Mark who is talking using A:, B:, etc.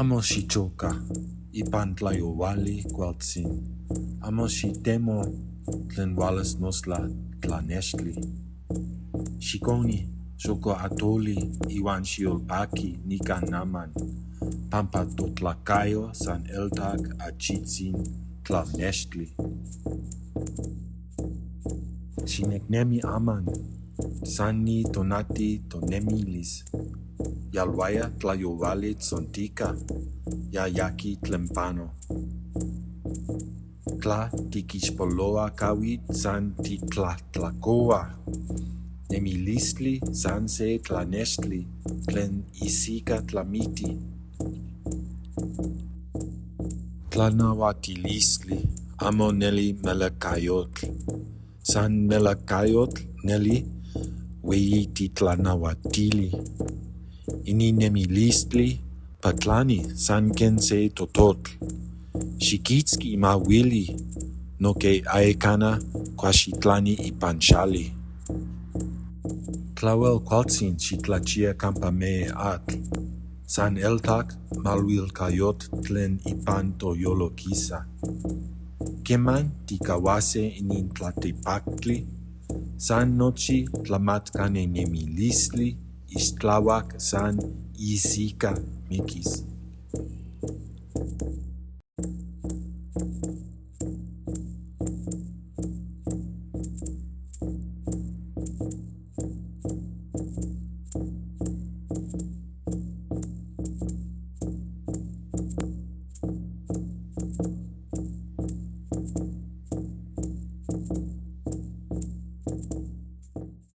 A: Amo xichoca ipan tlayohuali cualtzin, amo xitemo tlen hualas nostla tlanextli. Xiconi xocoatoli ihuan xiyolpaqui nican naman, pampa totlacayo san eltac achitzin tlalnextli. Xinecnemi aman, san ni tonati tonemilis. Yalhuaya tlayohuali tzontica, ya yaqui tlen pano. Tla tiquixpolohua cahuitl san titlajtlacohua. Nemilistli san se tlanextli tlen isica tlamiti. Tlanahuatilistli amo neli melajcayotl. San melajcayotl neli hueyititlanahuatili. Inin nemilistli patlani san quen se tototl. Xiquitzqui mahuili nonque ayecana cuaxitlani ipan xali. Tlahuel cualtzin xitlachiya campa meya atl. San eltac maluilcayotl tlen ipan toyolo quisa. Queman tijcahuase inin tlaltepactli, san nochi tlamatcanenemilistli ixtlahuac san isica miquis.